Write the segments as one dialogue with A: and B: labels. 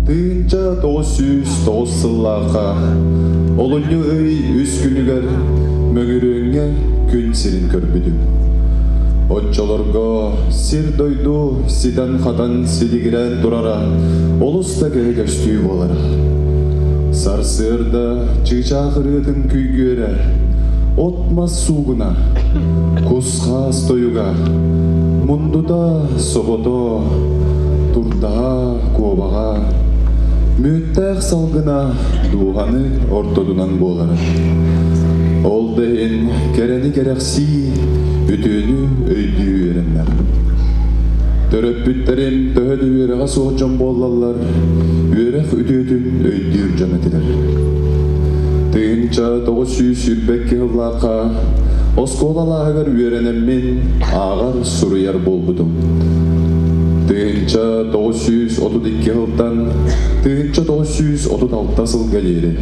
A: 1909 сыллаахха олунньу ый үс күнүгэр Мөҥүрүөҥҥэ күн сирин көрбүтүм. Оччолорго сир-дойду ситэн-хатан силигирээн турара олус да кэрэ көстүү буолара. Сарсыарда чыычаах ырыатын күйгүөрэ, от-мас суугуна, кус-хаас тойуга, мундута, собото, турдаһа, куобаҕа, мүөттээх салгына дууһаны ортотунан буолара. Ол да иһин кэрэни кэрэхсии, үтүөнү өйдүү үөрэннэҕим. Төрөппүттэрим төһө да үөрэҕэ суох дьон буоллаллар, үөрэх үтүөтүн өйдүүр дьон этилэр. 1922 сыллаахха оскуола алааһыгар үөрэнэммин ааҕар, суруйар буолбутум. 1932 сылтан 1936 сылга диэри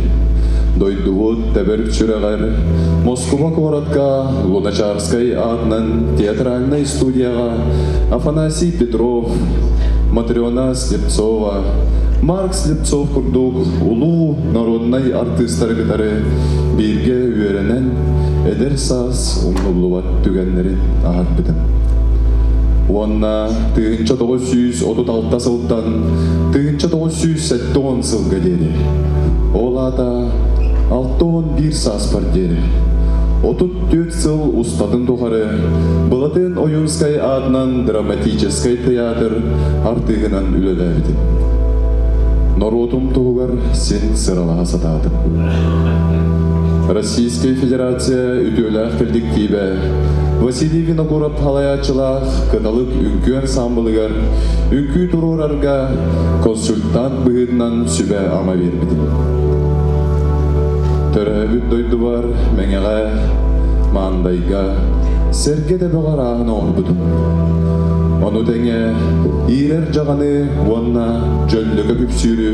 A: дойдубут тэбэр сүрэҕэр Москуба куоратка Луначарскай аатынан театральнай студияҕа Афанасий Петров, Матрена Слепцова, Марк Слепцов курдук улуу народнай артыыстары кытары бииргэ үөрэнэн эдэр саас умнуллубат түгэннэрин аһарбытым. Уонна 1936 сылтан 1970 сылга диэри, ол аата 61 сааспар диэри, 34 сыл устатын тухары Былатыан Ойуунскай аатынан драматическай театр артыыһынан үлэлээбитим. Норуотум туһугар син сыралаһа сатаатым. Российскай Федерация үтүөлээх кэлликтиибэ Василий Винокуров салайааччылаах Кыталык үҥкүү ансаамбылыгар үҥкүү туруорарга консультант быһыытынан сүбэ-ама биэрбитим. Төрөөбүт дойдубар Мэҥэҕэ, Маандайга сэргэ төбөҕө арааһын оҥорбутум. Ону тэҥэ иирэр дьаҕаны уонна дьөллөкө күпсүүрү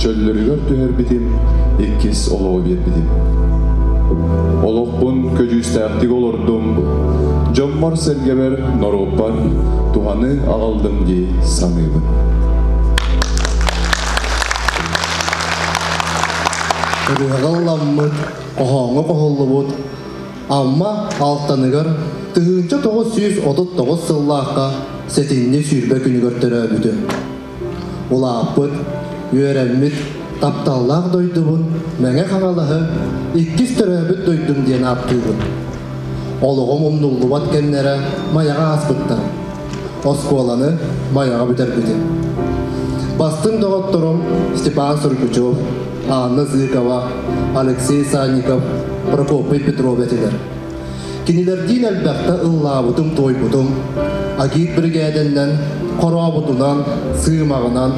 A: чөллөрүгэр түһэрбитим, иккис олоҕу биэрбитим. Олохпун көдьүүстээхтик олордум, дьоммор-сэргэбэр, норуоппар туһаны аҕаллым дии саныыбын.
B: Ырыаҕа ылламмыт, хоһооҥҥо хоһуллубут Амма Алтаныгар 1939 сыллаахха сэтинньи 20 күнүгэр төрөөбүтүм. Улааппыт, үөрэммит, тапталлаах дойдубун Мэҥэ Хаҥалаһы иккис төрөөбүт дойдум диэн ааттыыбын. Олоҕум умнуллубат кэмнэрэ Майаҕа ааспыттара. Оскуоланы Майаҕа бүтэрбитим. Бастыҥ доҕотторум Степан Сургучев, Анна Зыкова, Алексей Санников, Прокопий Петров этилэр. Кинилэрдиин элбэхтэ ыллаабытым-туойбутум, агит биригээдэннэн, хорообутунан, сыымаҕынан,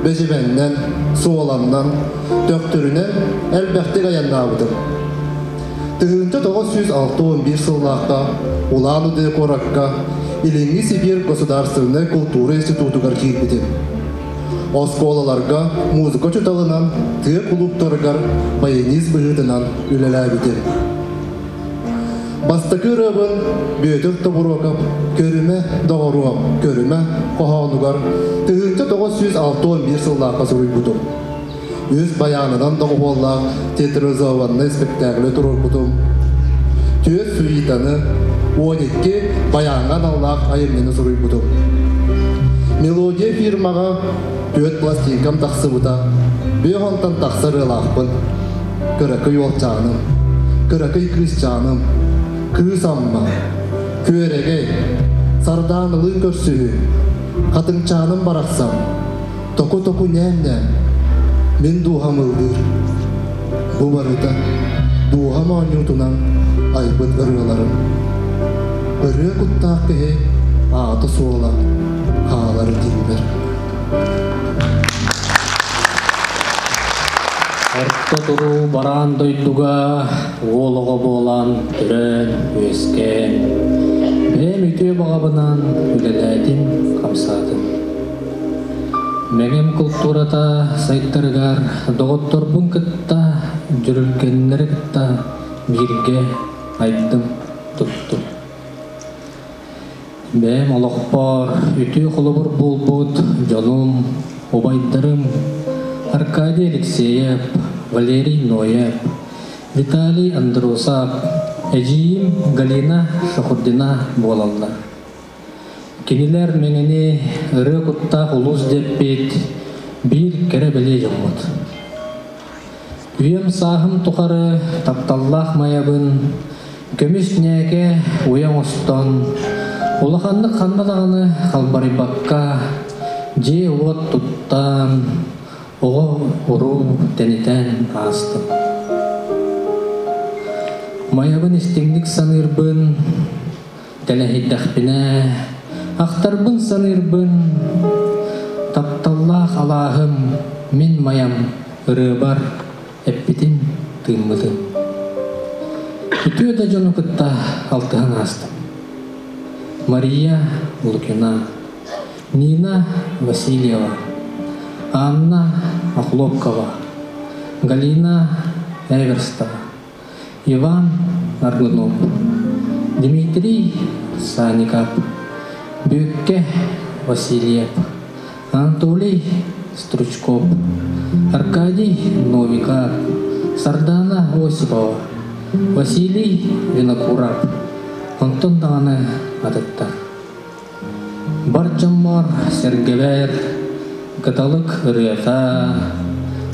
B: бэдьимэннэн, суоланнан, төхтүрүнэн элбэхтик айаннаабытым. 1961 сыллаахха Улан-Удэ куоракка Илиҥҥи Сибиир государственнай култуура институтугар киирбитим. Оскуолаларга музыка учууталынан, тыа кулууптарыгар баянист быһыытынан үлэлээбитим. Бастакы ырыабын Бүөтүр Тобуруокап «Көрүмэ, доҕоруом, көрүмэ» хоһоонугар 1961 сыллаахха суруйбутум. Үс байаанынан доҕуһуоллаах театрализованнай спектаклы туруорбутум. Түөрт сюитаны, 12 байааҥҥа аналлаах айымньыны суруйбутум. Мелодия фирмаҕа түөрт пластинкам тахсыбыта, биэс онтон тахсар ырыалаахпын. Кыракый уолчааным, кыракый кыысчааным, кыыс Амма, күөрэгэй, сардаанылыын көрсүһүү, хатыҥчааным барахсан, току-току ньээм-ньээм, мин дууһам ыллыыр. Бу барыта дууһам оонньуутунан айбыт ырыаларым. Ырыа куттаах киһи аата-суола хаалар дииллэр.
C: Орто туруу бараан дойдуга уол оҕо буолан төрөөн, үөскээн, бэйэм үтүө баҕабынан үлэлээтим, хамсаатым. Мэҥэм култуурата сайдарыгар доҕотторбун кытта, дьүрүлгэннэри кытта бииргэ айдым, туттум. Бэйэм олохпор үтүө холобур буолбут дьонум, убайдарым, Аркадий Алексеев, Валерий Ноев, Виталий Андросов, эдьиийим Галина Шахурдина буолаллар. Кинилэр Мэҥэни ырыа куттаах улуус диэппит биир кэрэ-бэлиэ дьоммут. Үйэм сааһым тухары тапталлаах Майабын көмүс ньээкэ уйа оҥостон, улаханнык ханна даҕаны халбарыйбакка, дьиэ-уот туттан, оҕо-уруу тэнитэн аастым. Майабын истиҥник саныырбын, тэлэһийдэхпинэ, ахтарбын саныырбын, тапталлаах алааһым, мин Майам ырыабар эппитин тыыммытым. Үтүө да дьону кытта алтыһан аастым. Мария Лукина, Нина Васильева, Анна Охлопкова, Галина Эверстова, Иван Аргунов, Дмитрий Санников, Бүөккэ Васильев, Анатолий Стручков, Аркадий Новиков, Сардана Осипова, Василий Винокуров, онтон даҕаны атыттар. Бар дьоммор сэргэбэр кыталык ырыата,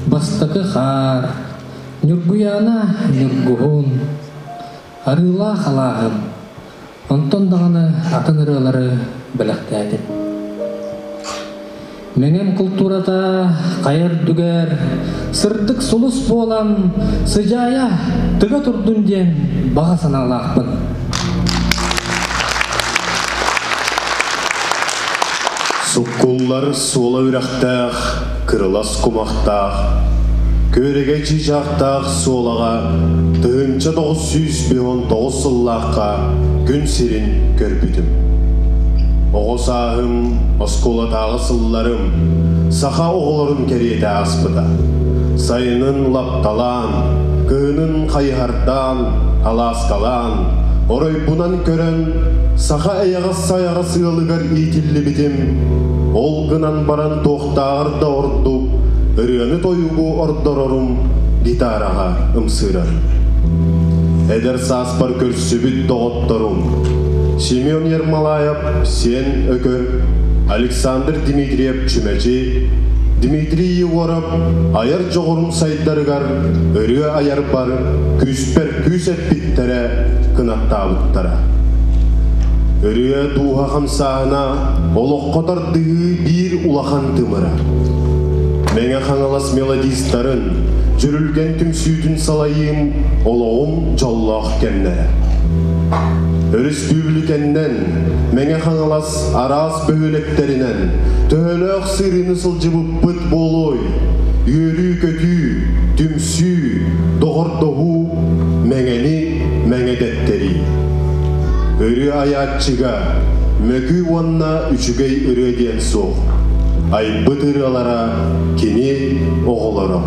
C: бастакы хаар, Ньургуйаана ньургуһун, арыылаах алааһым, онтон даҕаны атын ырыалары бэлэхтээтим. Мэҥэм култуурата хайа үрдүгэр сырдык сулус буолан сыдьаайа тыга турдун диэн баҕа санаалаахпын.
A: Суккуллар суола үрэхтээх, кырылас кумахтаах, күөрэгэй чыычаахтаах суолаҕа 1959 сыллаахха күн сирин көрбүтүм. Оҕо сааһым, оскуолатааҕы сылларым саха оҕолорун кэриэтэ ааспыта. Сайынын лапталаан, кыһынын хайыһардаан, алааскалаан, оройбунан көрөн, саха эйэҕэс-сайаҕас ыалыгар иитиллибитим. Ол гынан баран туохтааҕар да ордук ырыаны-тойугу ордорорум гитараҕа ымсыырар. Эдэр сааспар көрсүбүт доҕотторум Семен Ермолаев, Сиэн Өкөр, Александр Дмитриев Чүмэчи, Дмитрий Егоров айар дьоҕурум сайдарыгар ырыа айарбар күүспэр күүс эппиттэрэ, кынаттаабыттара. Ырыа дууһа хамсааһына олоххо тардыһыы биир улахан тымыра. Мэҥэ Хаҥалас мелодистарын, Дьүрүлгэн түмсүүтүн салайыым олоҕум дьоллоох кэмнэрэ. Өрөспүүбүлүкэннэн, Мэҥэ Хаҥалас араас бөһүөлэктэринэн төһөлөөх сырыыны сылдьыбыппыт буолуой? Үөрүү-көтүү, түмсүү, доҕордоһуу, Мэҥэни мэҥэ дэттэрии. Ырыа айааччыга мөкү уонна үчүгэй ырыа диэн суох. Айбыт ырыалара кини оҕолоро.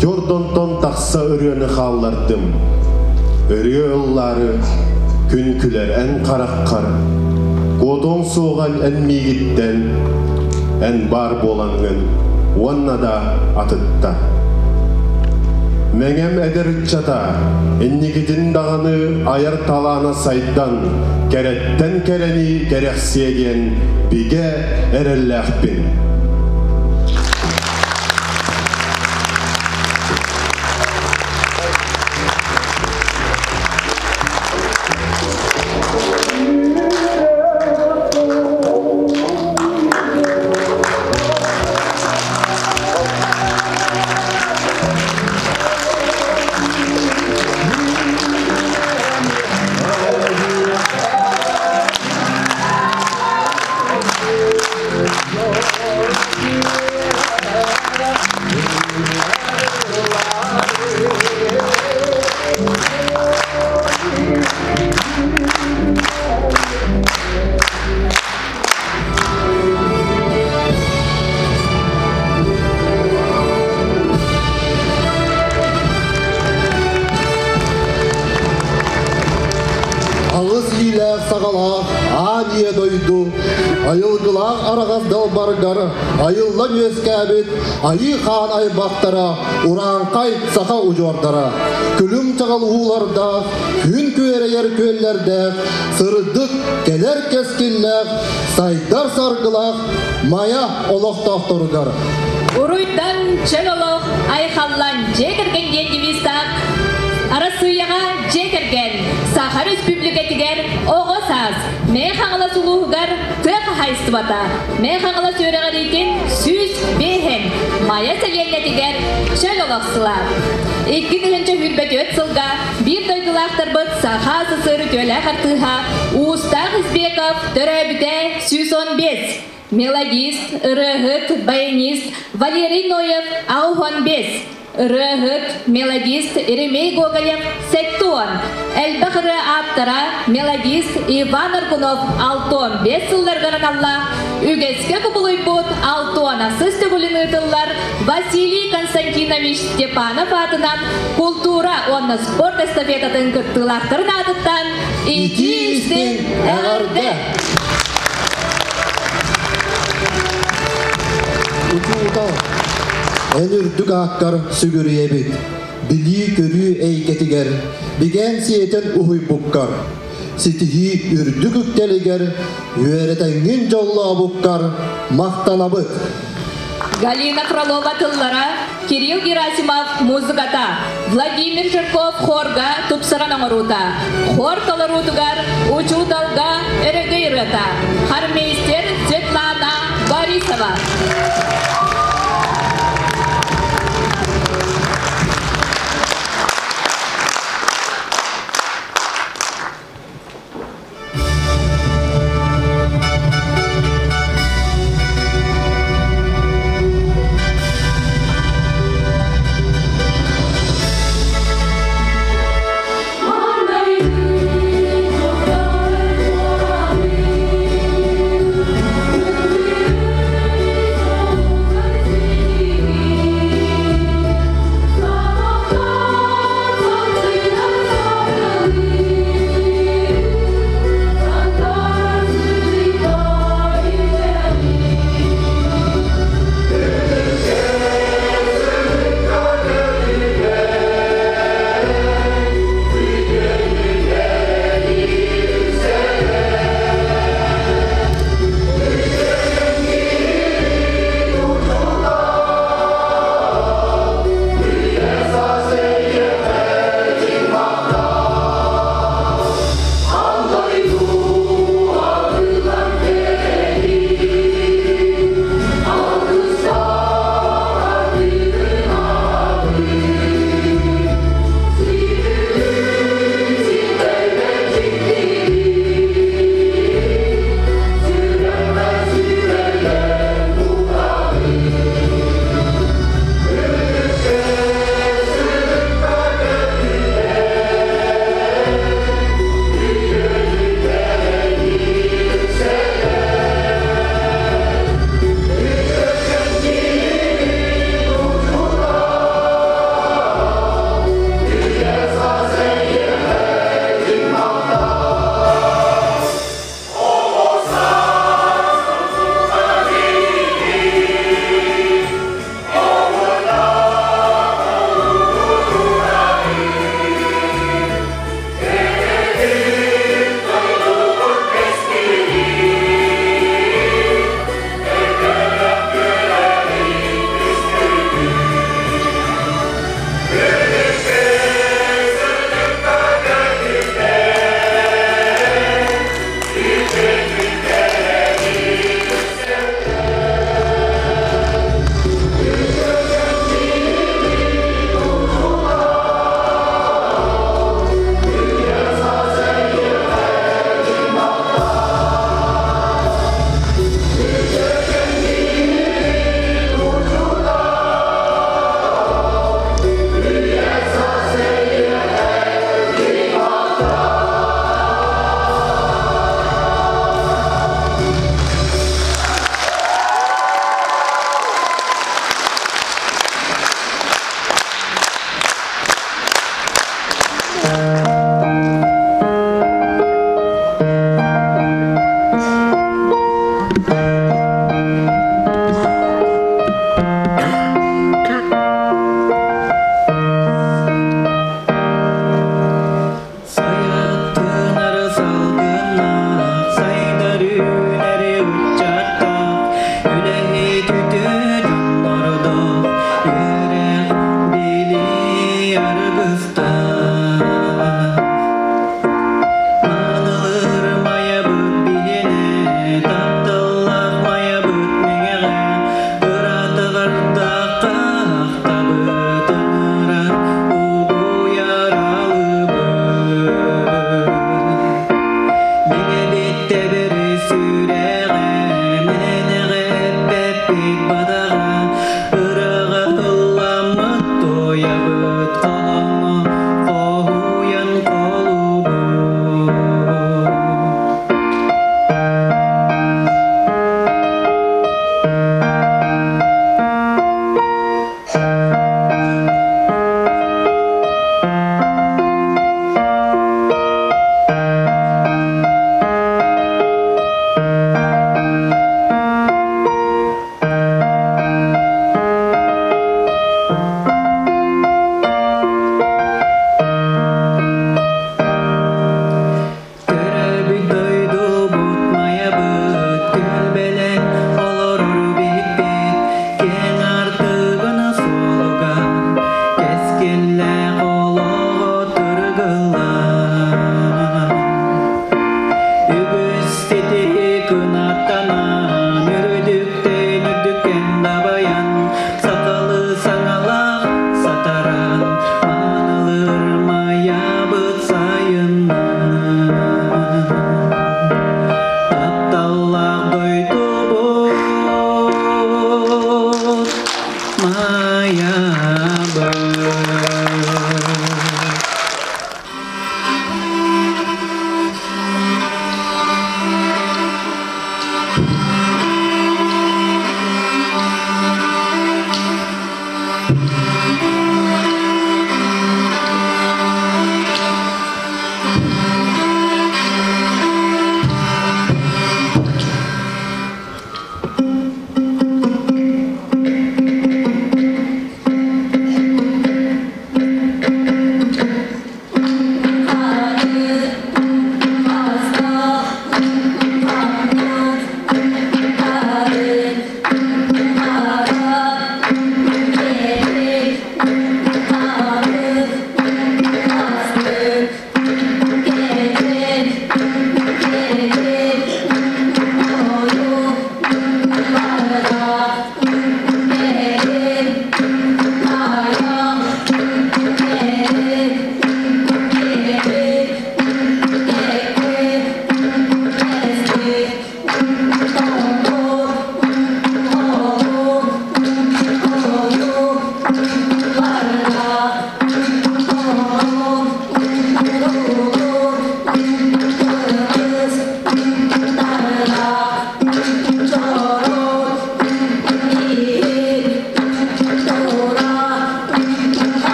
A: Дьордонтон тахса ырыаны хааллардым. Ырыа ыллаары күн күлэр эн хараххар, куотуоҥ суоҕа эн миигиттэн, эн баар буолаҥҥын уонна да атытта. Мэҥэм эдэр ыччата, инникитин даҕаны айар талаана сайдан, кэрэттэн кэрэни кэрэхсиэ диэн бигэ эрэллээхпин.
B: далбаргар айыллан үөскээбит айыы хаан айбахтара, урааҥхай саха удьуордара, күлүм чаҕыл уулардаах, күн күөрэйэр күөллэрдээх, сырдык кэлэр кэскиллээх, сайдар саргылаах Майа олохтоохторугар.
D: Уруйдан чөл олох, айхаллан дьиэ кэргэн диэн девизтаах Арассыыйаҕа дьиэ кэргэн, Саха Республикатыгар оҕо саас, Мэҥэ Хаҥалас улууһугар тыа хаһаайыстыбата, Мэҥэ Хаҥалас үөрэҕириитин 105-ин Майа сэлиэнньэтигэр чөл олох сыла. 2024 сылга биир дойдулаахтарбыт Саха СССР үтүөлээх артыыһа Уустаах Избеков төрөөбүтэ 115, мелодист, ырыаһыт, баянист Валерий Ноев 65, ырыаһыт, мелодист Еремей Гоголев 70, элбэх ырыа ааптара, мелодист Иван Аргунов 65 сылларыгар аналлаах үгэскэ кубулуйбут 66 төгүлүн ыытыллар Василий Константинович Степанов аатынан култуура уонна спорт эстафетатын кыттыылаахтарын аатыттан итии истиҥ эҕэрдэ!
B: Учуутал, эн үрдүк ааккар сүгүрүйэбит, билии-көрүү эйгэтигэр бигээн сиэтэн уһуйбуккар, ситиһии үрдүк үктэлигэр үөрэтэҥҥин дьоллообуккар махтанабыт.
D: Галина Фролова тыллара, Кирилл Герасимов музыката, Владимир Жирков хорга тупсаран оҥоруута, хор толоруутугар учууталга өрөгөй ырыата, хормейстер Светлана Борисова.
E: Ырыаҕа ылламмыт туойабыт хоһооҥҥо хоһуйан холубут. Төрөөбүт дойдубут Майабыт, түөлбэлээн олорор биһикпит, киэҥ артыгына суолугар, кэскиллээх олоҕу тыргыллан. Үгүс ситиһи кынаттанан, үрдүктэн үрдүккэн дабайан, сахалыы саҥалаах сатаран, маанылыр Майабыт сайыннан. Тапталлаах дойдубут Майабыт.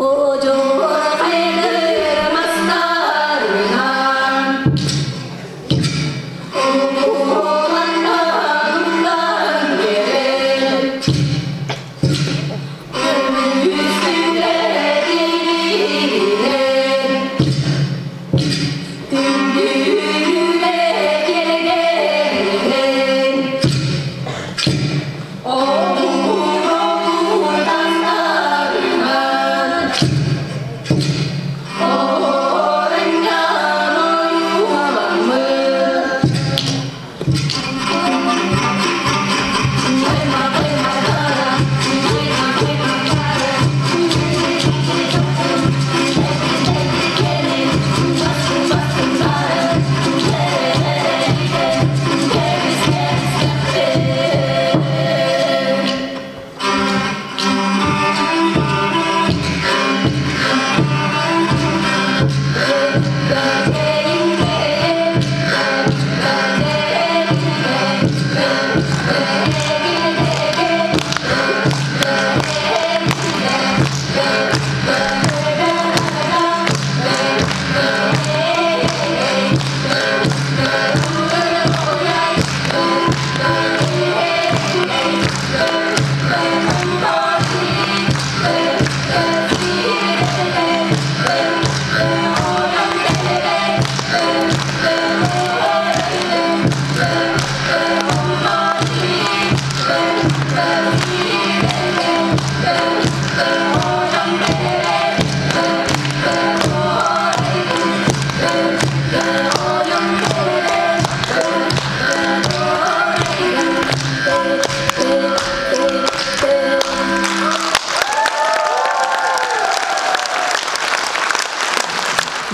D: Oh,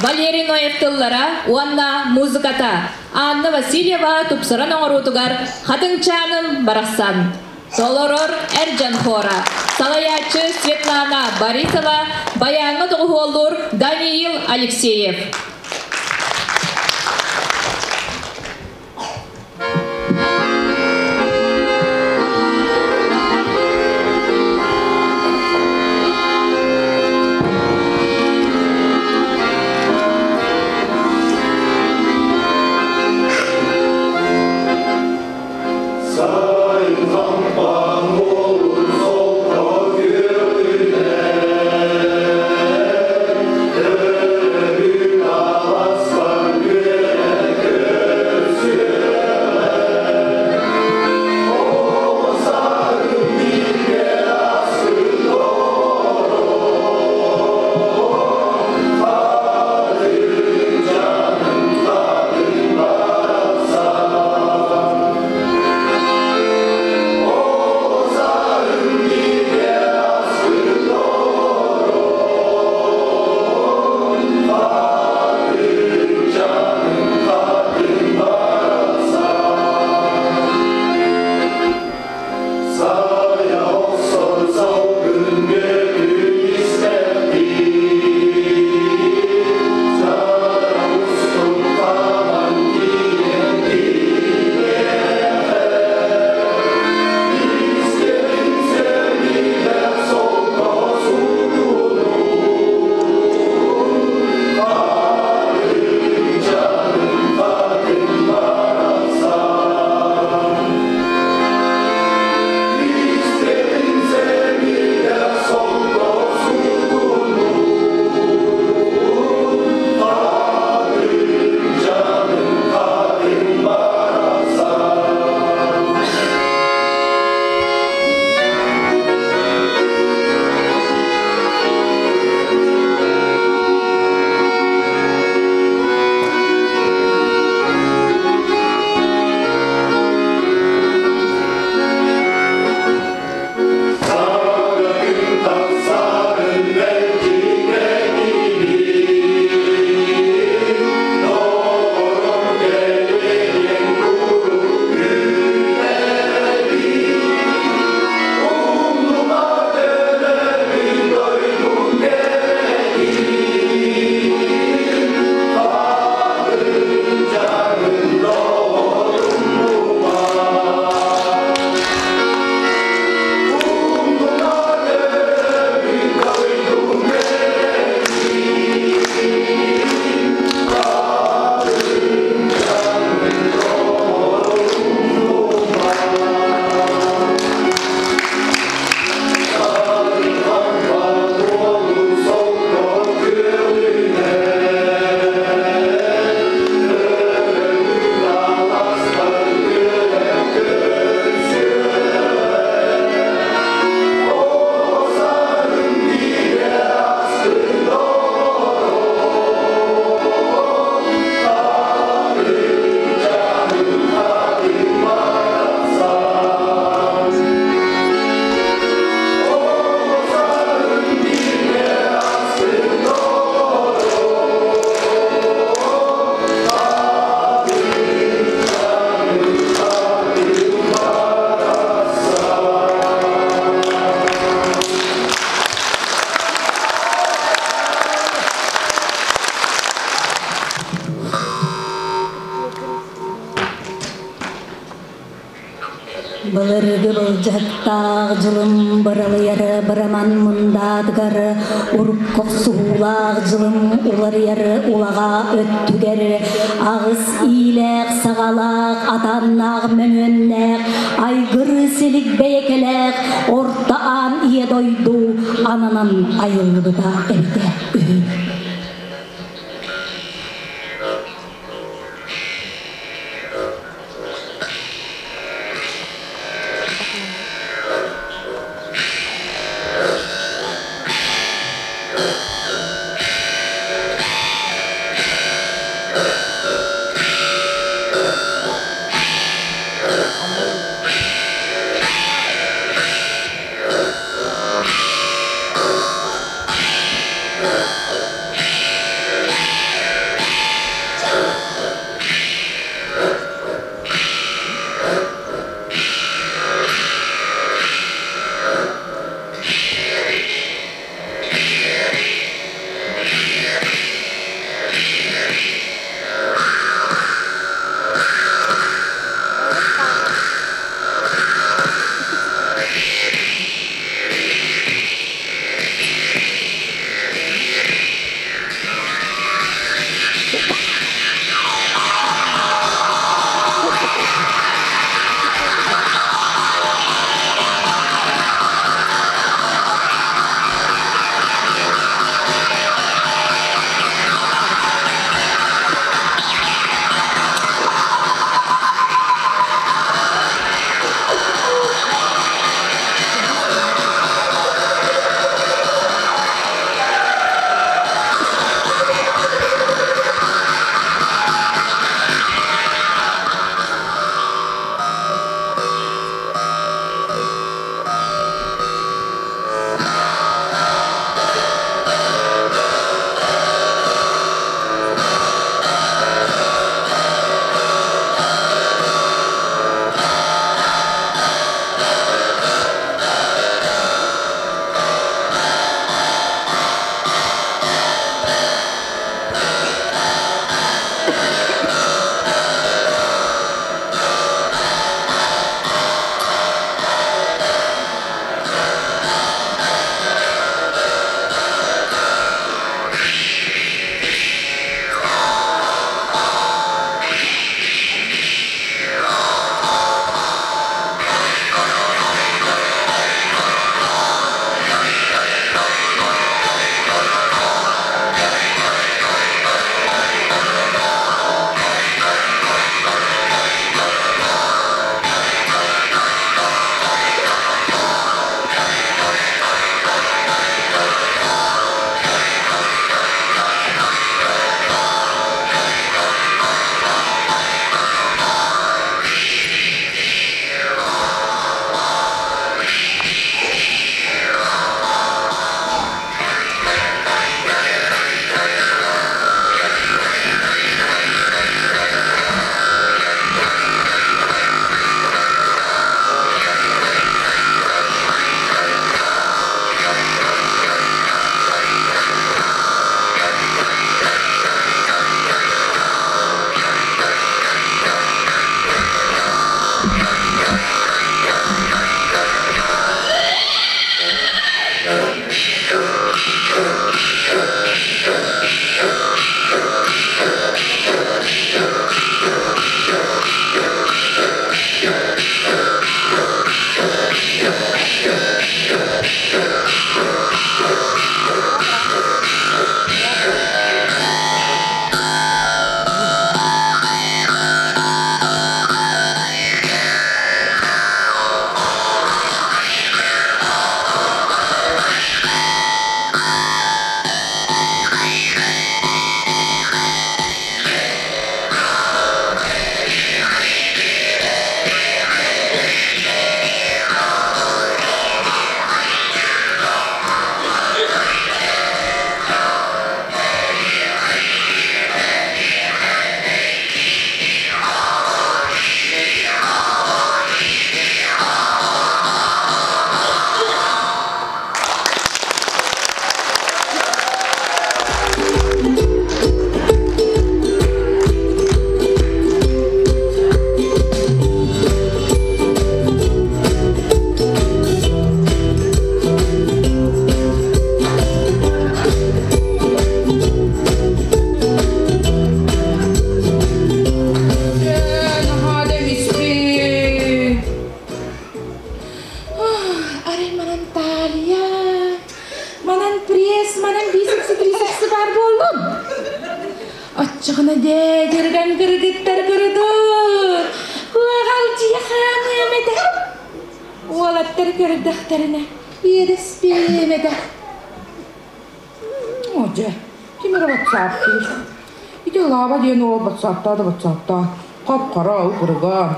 D: Валерий Ноев тыллара уонна музыката Анна Васильева тупсаран оҥоруутугар Хатыҥчааным барахсан. Толорор эр дьон хора. Салайааччы Светлана Борисова, баяҥҥа доҕуһуоллуур Даниил Алексеев.
F: Былыргы былдьаһыктаах дьылым быралыйары быраман мындаатыгар, урукку охсуһуулаах дьылым уларыйары улаҕа өттүгэр, аҕыс иилээх саҕалаах, атааннаах мөҥүөннээх, айгыр силик бэйэкэлээх орто аан ийэ дойду ананан айыллыбыта эбитэ үһү.
G: Оччоҕуна дьэ дьырган кыргыттар курдук куоҕалдьыйа хаамыам этэ. Уолаттар көрдөхтөрүнэ иэдэспиэм этэ. Оо дьэ, ким эрэ батсааптыыр. Ити Лааба диэн уол батсааптаа да батсааптаа. Хап-хара, ып-ырыган.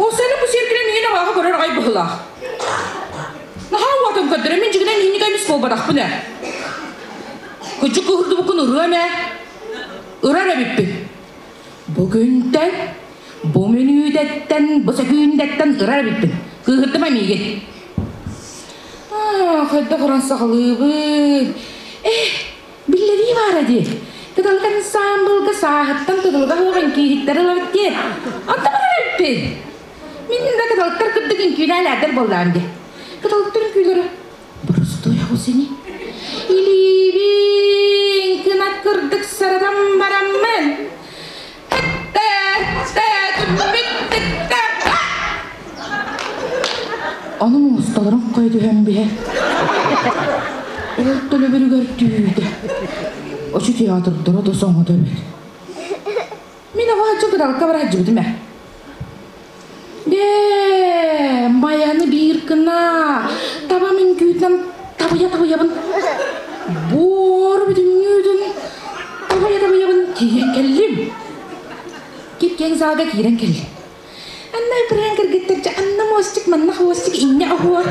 G: Ол сені бу сиэркилэ миигин абааһы көрөр аҕай быһыылаах. Наһаа уотун көрдөрө мин дьигинэн иһинник эмис буолбатахпын ээ. Кыдьык кыһырдыбыккын ырыам ээ. Ырар эбиппин. Бу күнтэн, бу мүнүүтэттэн, бу сөкүүндэттэн ырар эбиппин. Кыыһырдыма миигин. Аа, хайдах ыран саҕалыыбын. Э, биллэрии баара дии. Кыталык ансаамбылга сааһыттан тутулуга суох үҥкүүһүттэр ылабыт диэн. Онто барар эбиппин. Мин да кыталыктар кырдык үҥкүүлээн буоллаҕым дии. Кыталыктар үҥкүүлэрэ боростуой оҕус ини. Илиибин кынат кырдык саратан бараммын. Ону муосталарын хойо түһэн биһэ. Ол төлөбүрүгэр түүтэ. Очу театрдара да соҥото эбит. Мин оҕо сылдьан кыталыкка бара сылдьыбытым ээ. Дээ, майаны биир гына таба үҥкүүтүнэн табыйа-табыйабын буор бүтүннүүтүн табыйа-табыйабын тиийэн кэллим. Кип-киэҥ залга киирэн кэллим. Анна ипрэн кыргыттар дьэ анна мостик манна хвостик инньэ оһуор.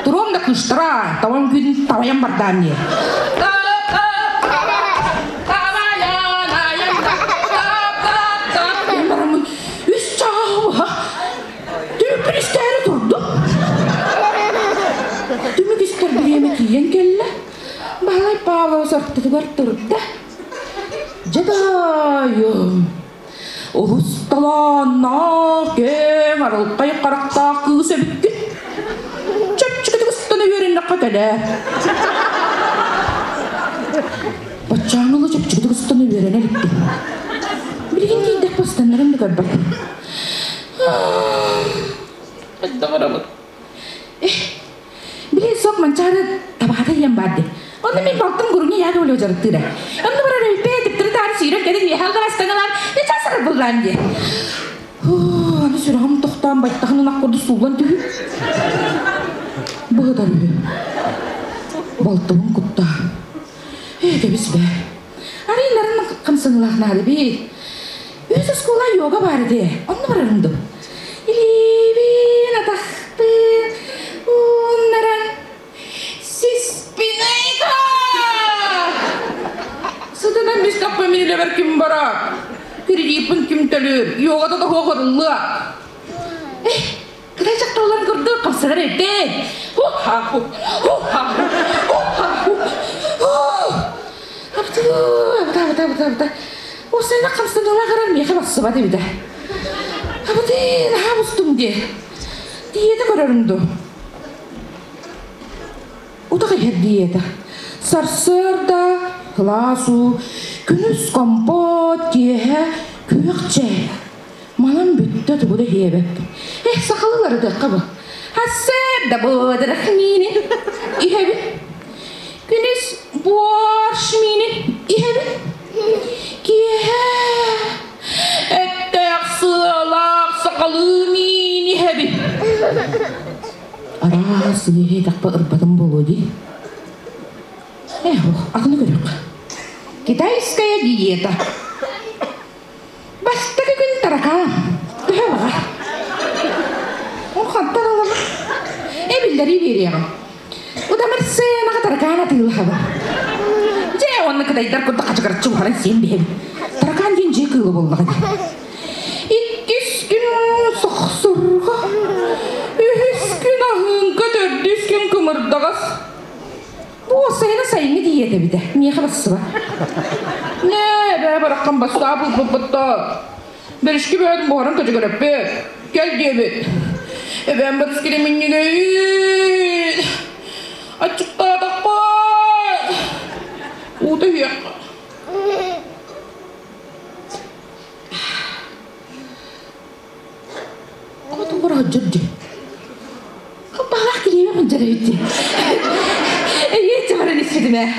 G: Туруом да кыштара, таба үҥкүүтүн табайан бардаан диye. Үс чааһы Түмүкпүн истээри турдум. Түмүк истэр бириэмэ тиийэн кэллэ. Баһылай Павлович ортотугар турда. Дьэ даайым, улус талааннаах, киэҥ арылхай харахтаах кыыс эбиккин. Чэпчэкитик ыстана үөрэннэххэ кэлээ. Баччааҥҥы ыла чэпчэкитик ыстана үөрэнэ иликпин. Билигин тиийдэхпэ ыстаннарым да көрбөппүн. Хайдах Били сок манчаары табаата диэн баар дии. Онно мин балтым Гуруня Яковлева дьарыктыыра. Онно барар өйбэ типтери таары сүүрэн кэлин үөһэ алларастаҥалаан часар буллаан дии. Аны сүрэҕим тохтоон байтаһын ынах курдук сууллан түһүү. Быһытар үһү. Балтыбын куттаан. Ээ, кэбис бээ. Арыйнарын хамсаныылаах наада бит. Үс оскуола йога баар этэ. Онно барарым дуу. Илиибин, атахпын ууннаран сиспинайка! Сытынан мистахпын мин үлэбэр ким барар? Кредиппин ким төлүүр? Йогата да хоһоруллуа. Эх, кытай дьахталларын курдук хамсанар эбит. Ху-ха-ху, ху-ха-ху, ху-ха-ху. Абытыы, абыта, абыта, абыта, абыта. Уопсайынан хамсаныылаах эрэн миэхэ барсыбат эбитэ. Абытыы, наһаа мустум дии. Диета көрөрүм дуу? Утах иһэр диета. Сарсыарда кылаас уу, күнүс компот, киэһэ күөх чэй. Манан бүттэ тугу да иһиэбэппин. Эх, сахалыы ырытыахха бу. Хассыарда буодырах миинин иһэбин. Күнүс борщ миинин иһэбин. Киэһэ эттээх сыалаах сахалыы миин иһэбин. Араас иһиэтэхпэ ырбатым буолуо дии. Эх, атыны көрүөххэ. Китайская диета. Бастакы күн таракаан. Төһө баҕар. Ол хантан ылабын? Эбиллэрии биэриэҕим. Удамыр сыанаҕа таракаан атыылаһабын. Дьэ, уонна кытайдар курдук хачыгыраччы буһаран сиэн биһэбин. Таракаан диэн дьиэ кыыла буоллаҕа дии. Иккис күн сохсурҕа, үһүс күн аһыыҥка, төрдүс күн кымырдаҕас. Бу сайына сайыҥҥы диета эбитэ. Миэхэ барсыба. Нээ, бээ бараххан бастаа булбуппутта. Бэришки бөҕөтүн буһаран көтүгүрөппүт. Кэл диэбит. Эбээм барыскини минньигэйин. Аччыктаатахпын. Уута иһиэххэ. Хотугур сылдьар дии. Баҕалаах килиэбэ мындьар эбит дии. Эйиэччэ баран испитим ээ.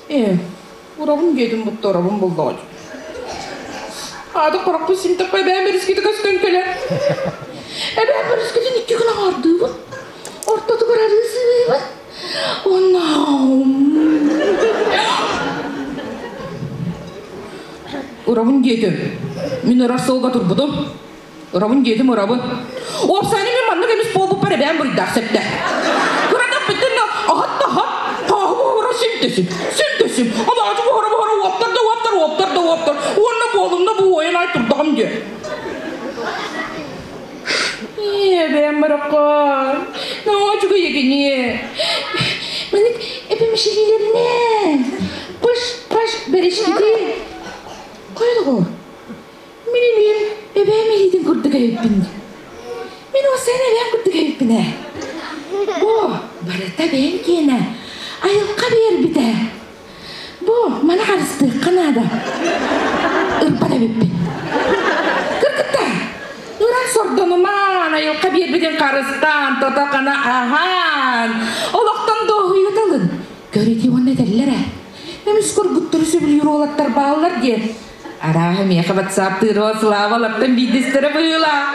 G: Ээ, урабын диэтим бутта урабын буллаҕа дии. Аады хорохпун симтэхпэ эбээм өрүскүтэ көстөн кэлэр. Эбээм өрүскүтүн икки гына аҥаардыыбын. Ортотугар арыы сыһыыбын. Уонна Урабын диэтим. Мин ырар суолга турбутум. Ырабын диэтим ырабын. Уопсайынан мин маннык эмис буолбуппар эбээм буруйдаах сөптө. Кыратаппыттан да аһат да аһат, хааһы буһара син да син, син да син. Алаадьы буһара буһара уоптар да уоптар, уоптар да уоптар. Уонна буолумна бу уойан ай турдаҕым диэ. Эбээм бараххан, наһаа үчүгэй эгини. Маннык эпэмишилиилэринэн пыш-паш бэрэскити. Хайа доҕоор, Мин илиим эбээм илиитин курдук эбиппин. Мин уоссайан эбээм курдук эбиппин ээ. Бу барыта бэйэм киэнэ, айылҕа биэрбитэ. Бу маны харыстыахха наада. Ырбат эбиппин. Кыргыттар, ыран сордонумаан, айылҕа биэрбитин харыстаан, тото-хана аһаан, олохтон дуоһуйуута ылын. Көрүтүү уонна этэллэр ээ. Эмис кургуттары сөбүлүүр уолаттар бааллар диэн. Арааһа миэхэ ватсаптыырыа Славалартан биирдэстэрэ быһыылаах.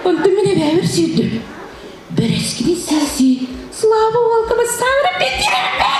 G: Онтон мин эбээбэр сүүрдүм. Бэрэскини сии-сии Слава уолга ватсаабыра битиэрбэт!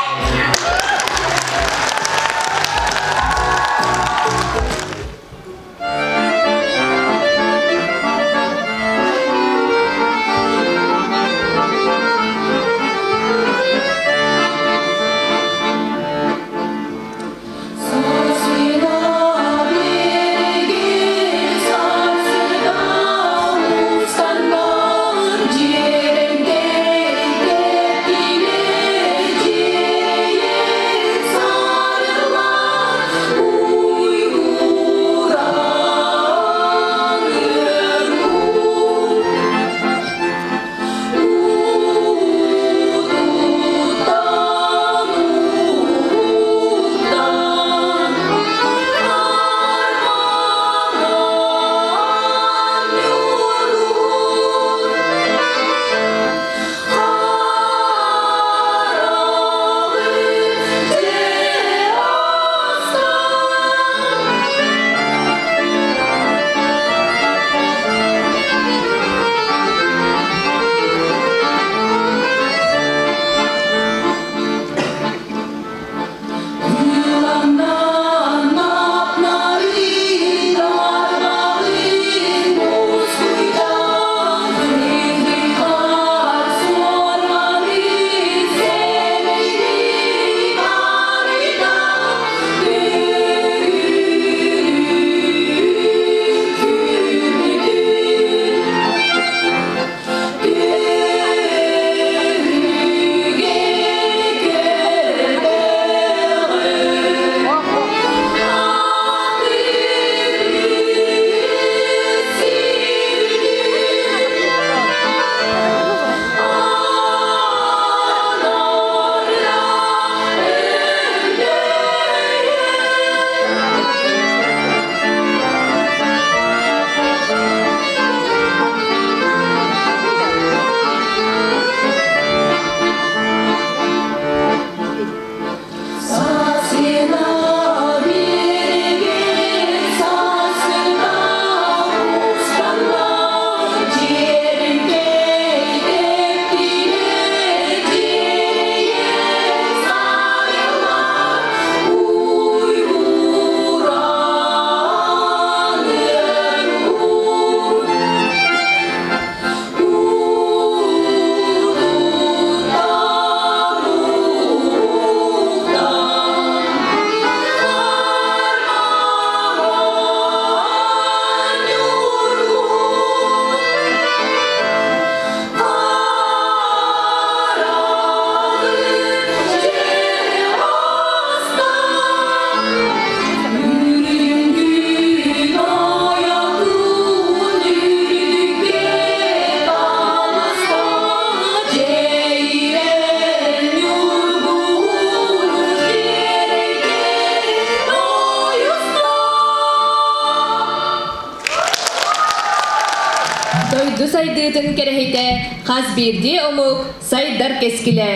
D: Дойду сайдыытын кэрэһитэ хас биирдии омук сайдар кэскилэ.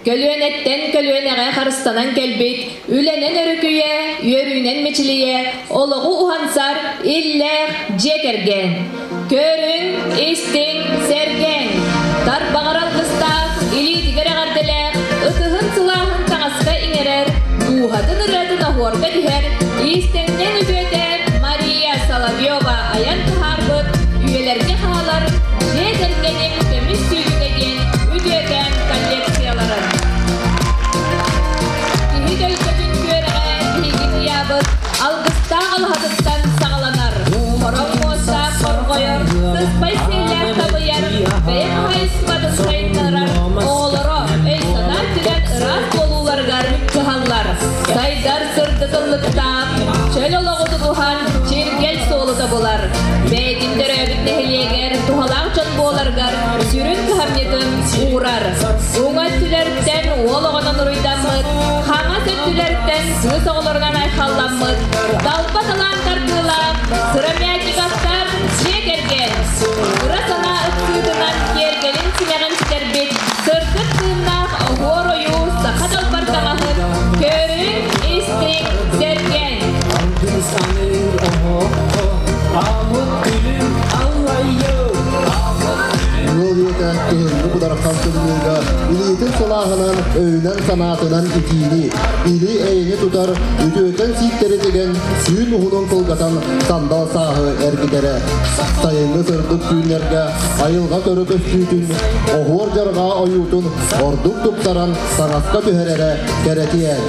D: Көлүөнэттэн көлүөнэҕэ харыстанан кэлбит, үлэнэн өрүкүйэ, үөрүүнэн мичилийэ, олоҕу уһансар иллээх дьиэ кэргэн. Көрүҥ, истиҥ, сэргээҥ! Тарбаҕар алгыстаах, илиитигэр эҕэрдэлээх, ытыһын сылааһын таҥаска иҥэрэр, дууһатын ырыатын оһуорга түһэр, иистэнньэҥ үтүөтэ Мария Соловьева айан таһаарбыт үйэлэргэ хаалар дьиэ кэргэним көмүс сүүтүгэ диэн үтүөкээн коллекцияларын. Киһи төлкөтүн түөрэҕэ биһигин ыйаабыт алгыстаах алаһатыттан саҕаланар. Хором муостаах хорҕойор, сыспай сиэллээх табыйар, бэйэ хаһаайыстыбатын сайыннарар, оҕолоро өй-санаа өттүнэн ыраас буолууларыгар кыһаллар. Сайдар сырдык ыллыктаах, чөл олоҕу тутуһан чиргэл суолу тобулар. Бэйэтин төрөөбүт нэһилиэгэр туһалаах дьон буоларыгар сүрүн кыһамньытын уурар. Уҥа өттүлэриттэн уол оҕонон уруйдаммыт, хаҥас өттүлэриттэн кыыс оҕолорунан айхалламмыт, талба талаан тардыылаах Сыромятниковтар дьиэ кэргэн. Ыра санаа ыксыытынан киэргэлин симэҕин ситэрбит сырдык тыыннаах оһуор ойуу саха далбар таҥаһын көрүҥ, истиҥ, сэргээҥ.
E: Алгыс аныыр оһоххо, Амыт күлүм аллайыы.
B: Ыал ийэтэ кыһыҥҥы быдархан тымныыга илиитин сылааһынан, өйүнэн-санаатынан итиини, или-эйэни тутар, үтүөкэн сииктэри тигэн, түүн уһунун кылгатан сандал сааһы эргитэрэ. Сайыҥҥы сырдык түүннэргэ айылҕа көрө көстүүтүн, оһуор дьарҕаа ойуутун ордук тупсаран таҥаска түһэрэрэ кэрэтиэн.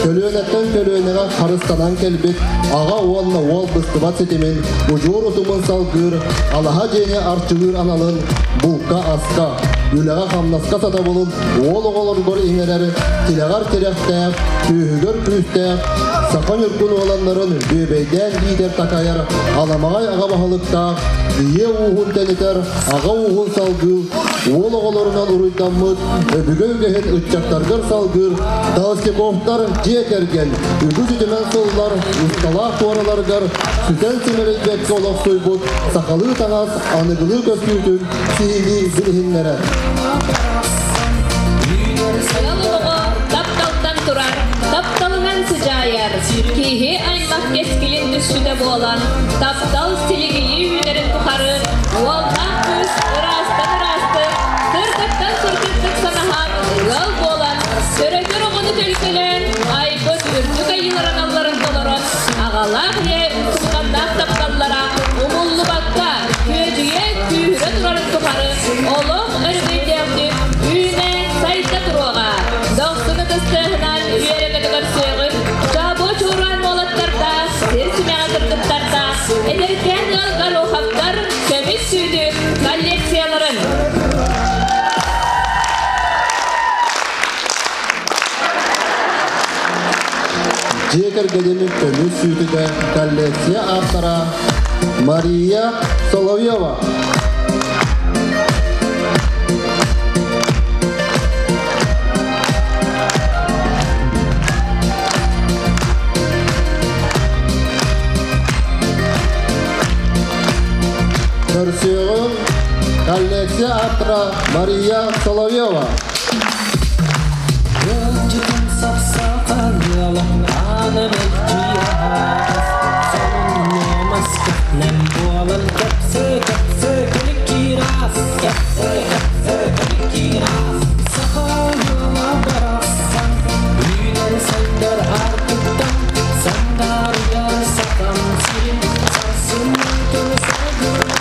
B: Көлүөнэттэн көлүөнэҕэ харыстанан кэлбит аҕа уонна уол быстыбат ситимин удьуор утумун салгыыр, алаһа дьиэни арчылыыр аналын булка-аска, үлэҕэ-хамнаска сатабылын уол оҕолоругар иҥэрэр тилэҕэр тирэхтээх, күүһүгэр күүстээх, саха ньургун уоланнарын бүөбэйдээн иитэр такайар аламаҕай аҕа баһылыктаах, ийэ ууһун тэнитэр, аҕа ууһун салгыыр, уол оҕолорунан уруйдаммыт өбүгэ үгэһин ыччаттаргар салгыыр Толстяковтар дьиэ кэргэн үгүс үтүмэн сыллар усталаах туораларыгар сүтэн симэлийбэккэ олохсуйбут сахалыы таҥас аныгылыы көстүүтүн сиһилии билиһиннэрэр.
D: Ыал олоҕо тапталтан турар, тапталынан сыдьаайар, киһи аймах кэскилин түсчүтэ буолан, таптал силигилии үүнэрин тухары уоллаах кыыс ыраастан ыраастык, сырдыктан сырдыктык санаһан ыал буолан, төрөтөр оҕону төлкөлөөн, айбыт үрдүк айыыларын алларын толорон, аҕалаах ийэ умсулҕаннаах тапталлара умуллубакка, күөдьүйэ күүһүрэ турарын тухары олох өрөгөйдөөхтүк үүнэ сайда туруоҕа. Дохсун ытыстыаһынан үөрэ-көтө көрсүөҕүн, чаабуо чуораан уолаттардаах, сир симэҕэ кыргыттардаах, эдэркээн ыал Гороховтар көмүс сүүтүк коллекцияларын.
B: Дьиэ кэргэнин көмүс сүүтүгэ коллекция автора Мария Соловьева. Көрсүөҕүҥ коллекция автора Мария Соловьева.
E: Ыалдьытын сапсаҕалыала, аана мэлдьи аһаҕас, сонун-нуомас көхнөм буолан кэпсээ-кэпсээ кэликкиирас, кэпсээ-кэпсээ кэликкиирас. Саха ыала барахсан, үүнэр сайдар аартыктан, сандаарыйар сахам сирин, сарсыннытын саргылаан.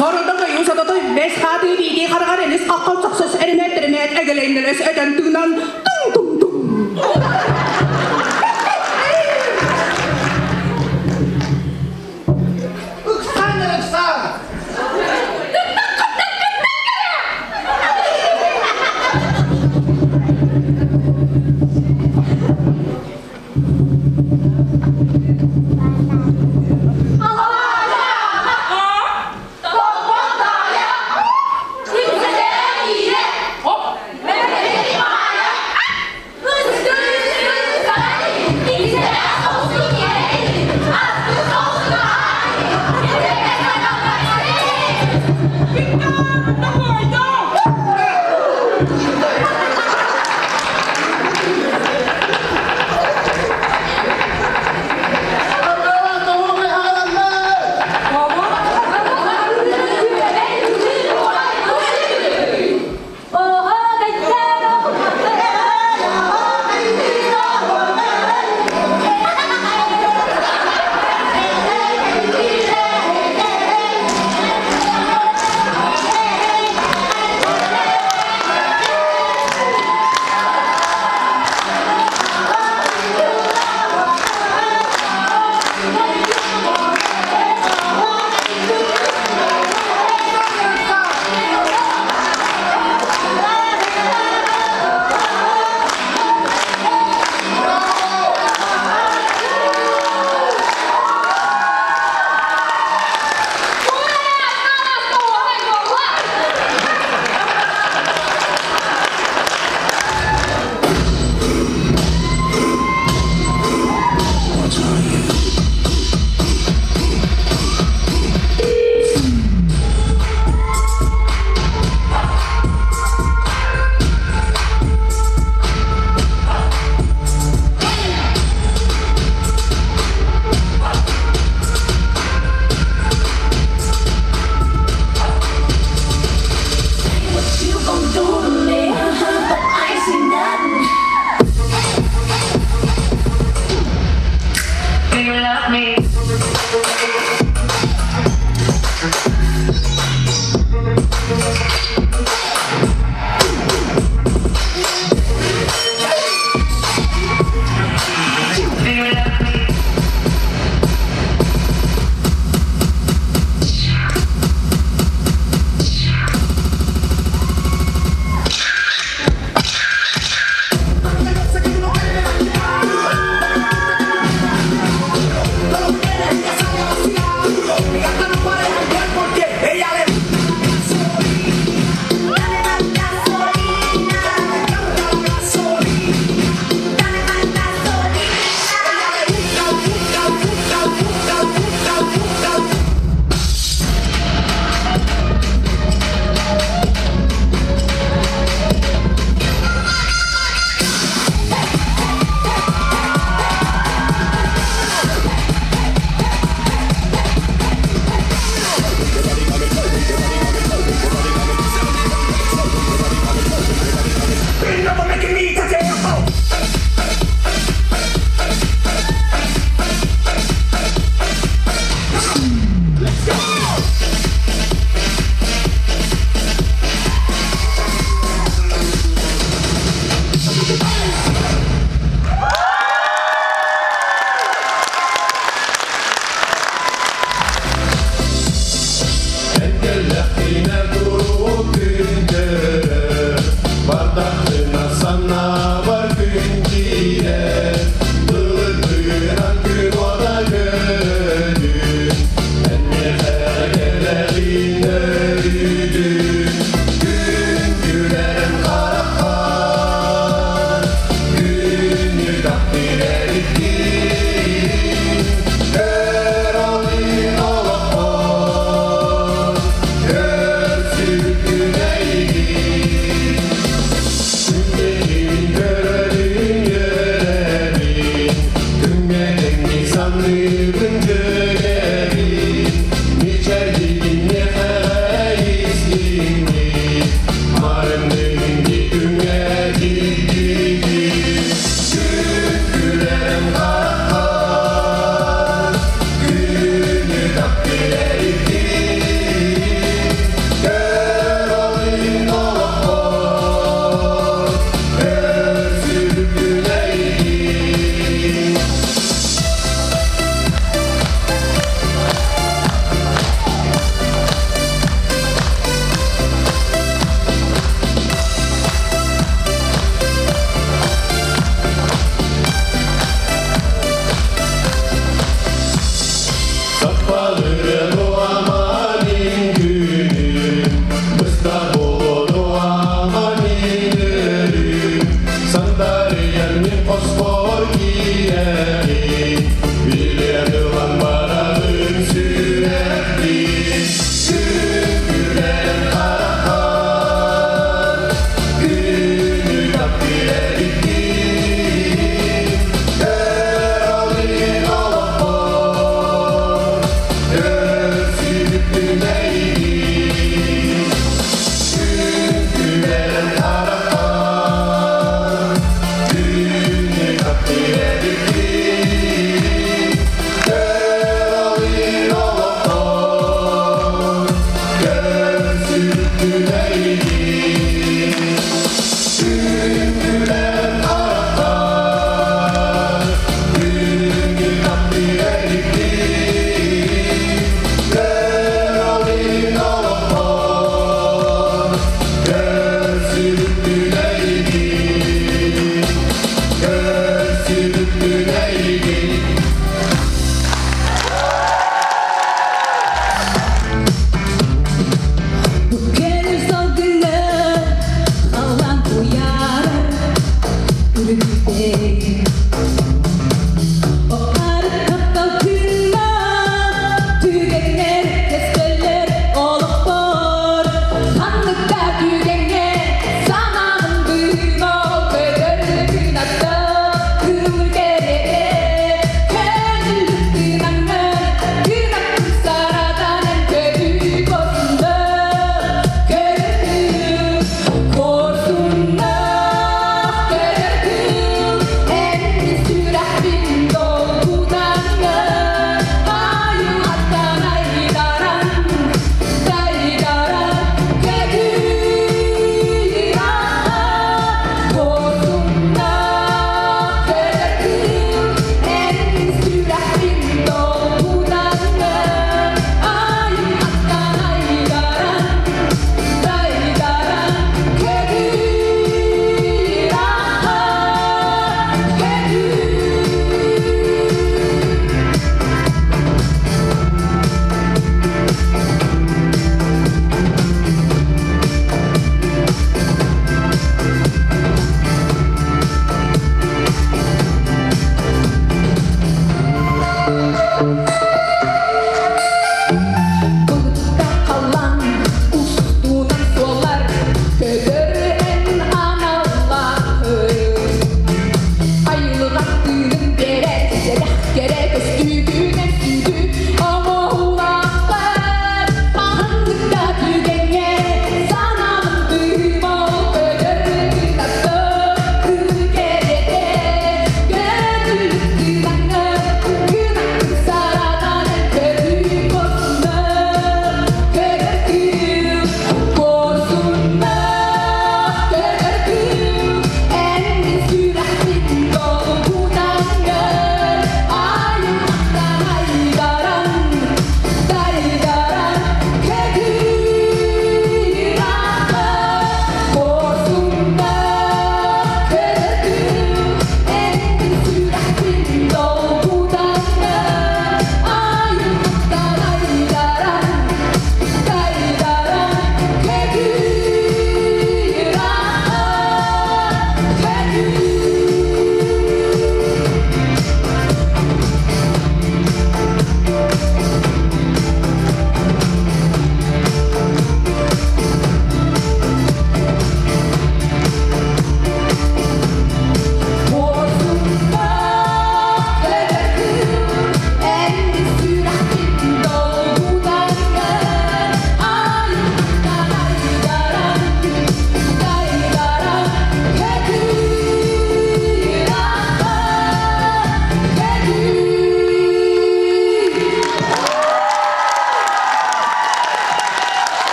G: Сорудың ыйы сататой бес хаты бийди харгар элис каккан саксыз эремет эремет эгелейнелес эден тыгынан тың тың тың.
H: Ыксан, ыксан!
I: Саныыбын дьүөгэбин, мичэрдигин миэхэ.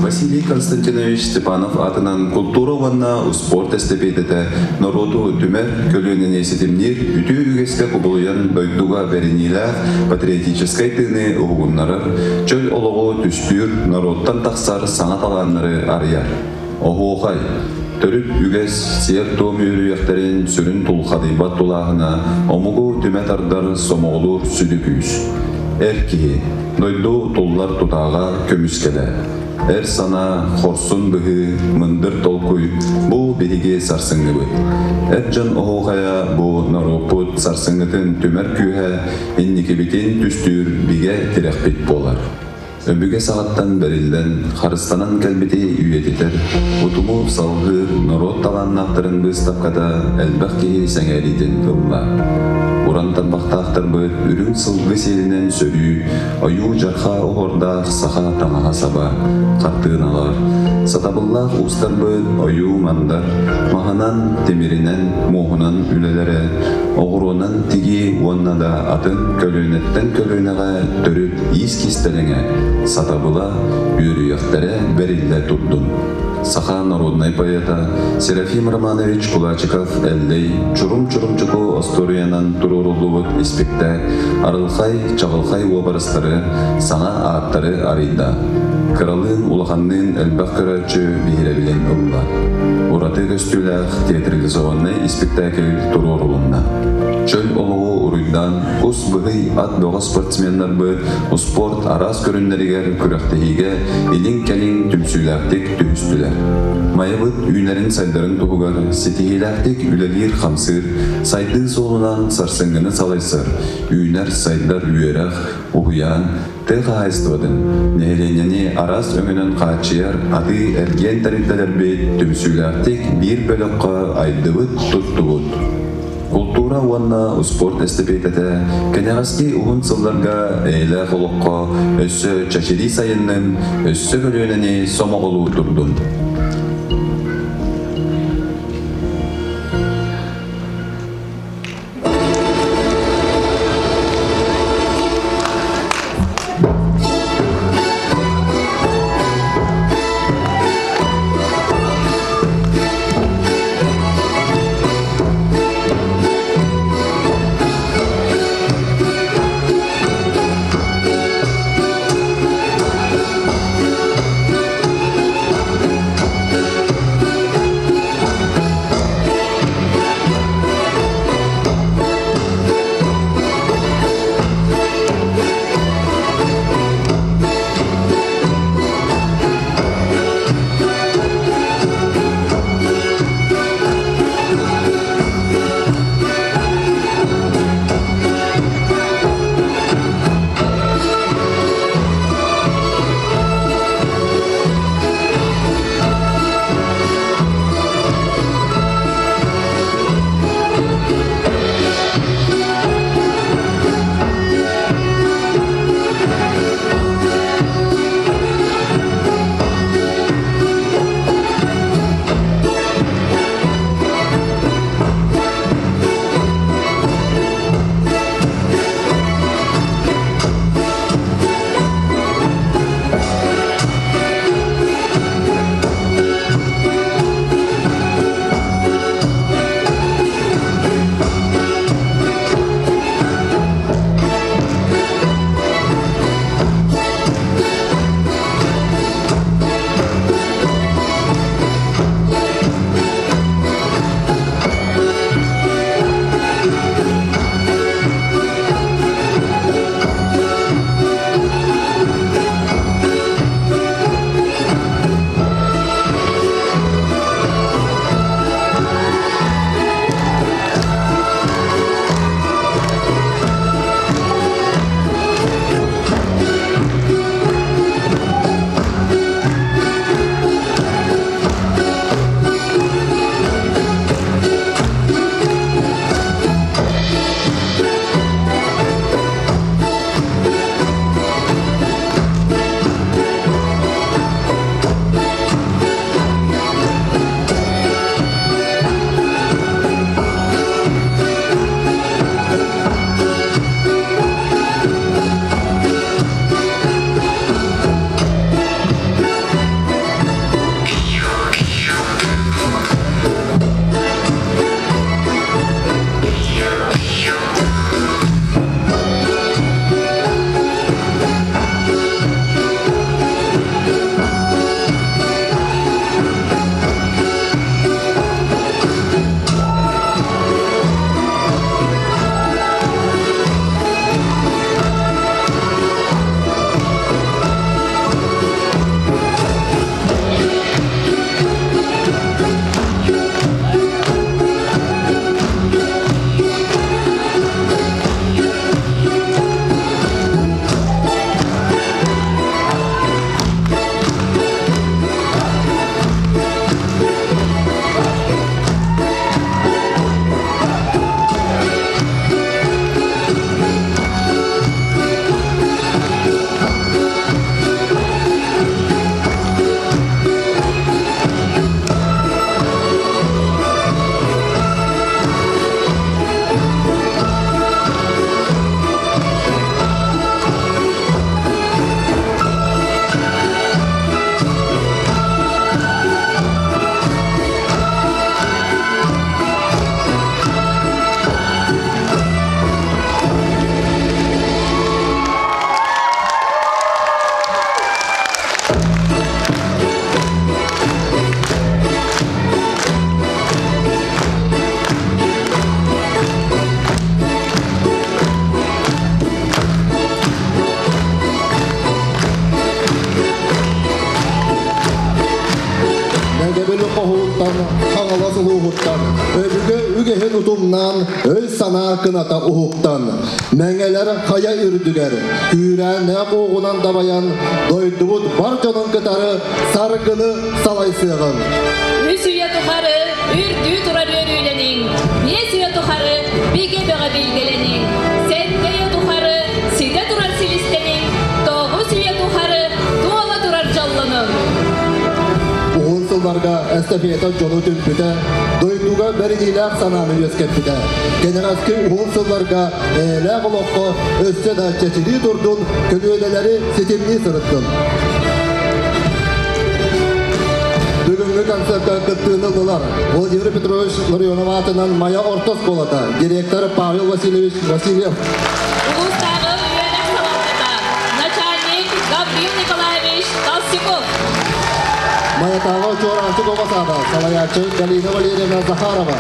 A: Василий Константинович Степанов атынан култуура уонна успуорт эстэпиэтэтэ норуоту түмэр, көлүөнэни ситимниир үтүө үгэскэ кубулуйан дойдуга бэриниилээх патриотическай тыыны уһугуннарар, чөл олоҕу түстүүр, норуоттан тахсар саҥа талааннары арыйар. Оһуохай, төрүт үгэс, сиэр-туом үөрүйэхтэрин сүрүн тулхадыйбат тулааһына, омугу түмэ тардар сомоҕолуур сүдү күүс. Эр киһи, дойду туллар тутааҕа, көмүскэлэ. Эр санаа, хорсун быһыы, мындыр толкуй бу биһиги сарсыҥҥыбыт. Эр дьон оһуохайа бу норуоппут сарсыҥҥытын түмэр күүһэ, инникибитин түстүүр бигэ тирэхпит буолар. Өбүгэ саҕаттан бэриллэн, харыстанан кэлбити үйэтитэр, утуму салҕыыр норуот талааннаахтарын быыстапката элбэх киһи сэҥээриитин ылла. Уран тарбахтаахтарбыт үрүҥ сылгы сиэлинэн сөрүү, ойуу-дьарха оһуордаах саха таҥаһа-саба, хартыыналар, сатабыллаах уустарбыт ойуу-мандар, маһынан, тимиринэн, муоһунан үлэлэрэ, оҕуруонан тигии уонна да атын көлүөнэттэн көлүөнэҕэ төрүт иис кистэлэҥэ, сатабыла, үөрүйэхтэрэ бэриллэ турдун. Саха народнай поэта Серафим Романович Кулачиков Эллэй Чурум-Чурумчуку остуоруйанан туруоруллубут испиктээк арылхай, чаҕылхай уобарастары, саҥа ааттары арыйда. Кыралыын, улаханныын элбэх көрөөччү биһирэбилин ылла. Ураты көстүүлээх театрализованнай испиктээкил туруорулунна. Чөл олоҕу уруйдаан кус быһый ат бөҕө спортсменнарбыт успуорт араас көрүҥнэригэр күрэхтэһиигэ илин-кэлин түмсүүлээхтик түһүстүлэр. Майабыт үүнэрин-сайдарын туһугар ситиһиилээхтик үлэлиир-хамсыыр, сайдыы суолунан сарсыҥҥыны салайсар, үүнэр-сайдар үөрэх, уһуйаан, тыа хаһаайыстыбатын, нэһилиэнньэни араас өҥөнөн хааччыйар атыы-эргиэн тэрилтэлэрбит түмсүүлээхтик биир бөлөххө айдыбыт-туттубут. Култуура уонна успуорт эстэпиэтэтэ кэнэҕэски уһун сылларга эйэлээх олоххо өссө чэчирии сайыннын, өссө көлүөнэни сомоҕолуу турдун.
B: ууһуттан, өбүгэ үгэһин утумнаан, өй-санаа кыната уһуктан, мэҥэлэр хайа үрдүгэр, күүрээннээх уоҕунан дабайан, дойдубут бар дьонун кытары саргыны салайсыаҕыҥ.
D: Үс үйэ тухары үрдүү турар үөрүүлэниҥ, биэс үйэ тухары бигэ бөҕө билгэлэниҥ, сэттэ үйэ тухары ситэ турар силистэниҥ, тоҕус үйэ тухары туола турар дьоллонуҥ.
B: Уһун сылларга эстафета дьону түмпүтэ, дойдуга бэриниилээх санааны үөскэппитэ. Кэнэҕэски уһун сылларга эйэлээх олоххо өссө да чэчирии турдун, көлүөнэлэри ситимнии сырыттын. Бүгүҥҥү концертка кыттыыны ыллылар Владимир Петрович Ларионов аатынан Майа орто оскуолата, директор Павел Васильевич Васильев.
D: Улуустааҕы үөрэх салалтата, начальник Гаврил Николаевич Толстяков.
B: Майатааҕы Чуораанчык оҕо саада, салайааччы Галина Валерьевна Захарова.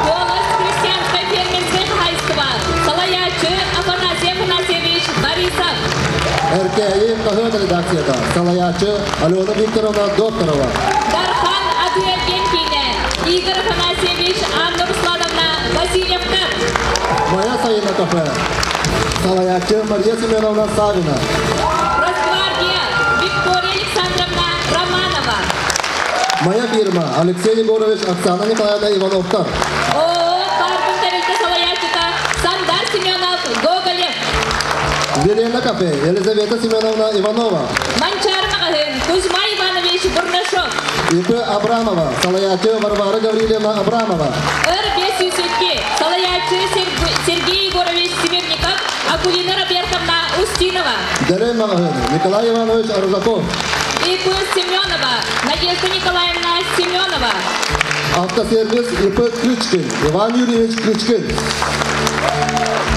D: Куолас крестьянскай фермерскэй хаһаайыстыба, салайааччы Афанасий Афанасьевич Борисов.
B: Эркээйи хаһыат редакцията, салайааччы Алена Викторовна Докторова.
D: Дархан атыы-эргиэн киинэ, Игорь Афанасьевич, Анна Руслановна Васильевтар.
B: Майа сайына кафе, салайааччы Мария Семеновна Савина.
D: Росгвардия, Виктория Александровна Романова.
B: Майа фирма, Алексей Егорович, Оксана Николаевна Ивановтар.
D: ООО Паркын тэрилтэ салайааччыта Сандар Семенов Гоголев.
B: Велена кафе, Елизавета Семеновна Иванова.
D: Манчаары маҕаһыын, Кузьма Иванович Бурнашов.
B: ИП Абрамова, салайааччы Варвара Гаврильевна Абрамова.
D: Р 502, салайааччы Сергей Егорович Смирников, Акулина Робертовна Устинова.
B: Дэлэй маҕаһыын, Николай Иванович Аржаков.
D: ИП Семенова, Надежда Николаевна Семенова.
B: Автосервис ИП Ключкин, Иван Юрьевич Ключкин.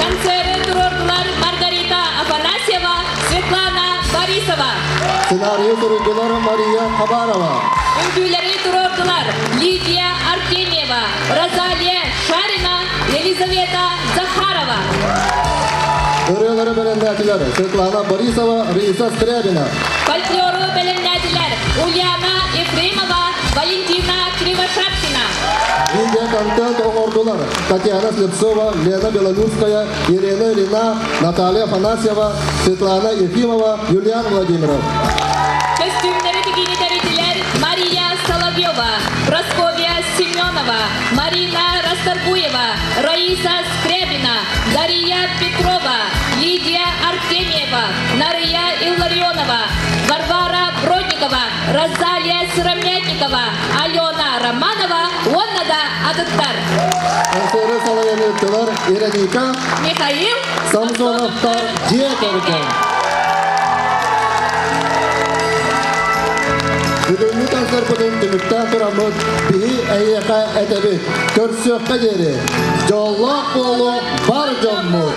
D: Концеры туруордулар Маргарита Афанасьева, Светлана Борисова.
B: Сценарийы суруйдулар Мария Хабарова.
D: Үҥкүүлэри туруордулар Лидия Артемьева, Розалия Шарина, Елизавета Захарова.
B: Ырыалары бэлэмнээтилэр Светлана Борисова, Раиса Скрябина.
D: Фольклору бэлэмнээтилэр Ульяна Ефремова, Валентина Кривошапкина.
B: Видеоконтент оҥордулар Татьяна Слепцова, Лена Белолюбская, Елена Ильина, Наталья Афанасьева, Светлана Ефимова, Юлиан Владимиров.
D: Көстүүмнэри тигиини тэрийдилэр Мария Соловьева, Прасковья Семенова, Марина Расторгуева, Раиса Скрябина, Дария Петрова, Лидия Артемьева, Нария Илларионова, Варвара Бродникова, Розалия Сыромятникова, Алена Романова уонна да атыттар.
B: Концеры салайан ыыттылар Вероника
D: Михаил
B: Самсоновтар дьиэ кэргэн. Бүгүҥҥү концерпытын түмүктээн тураммыт биһи эйиэхэ этэбит. Көрсүөххэ диэри. Дьоллоох буолуҥ бар дьоммут.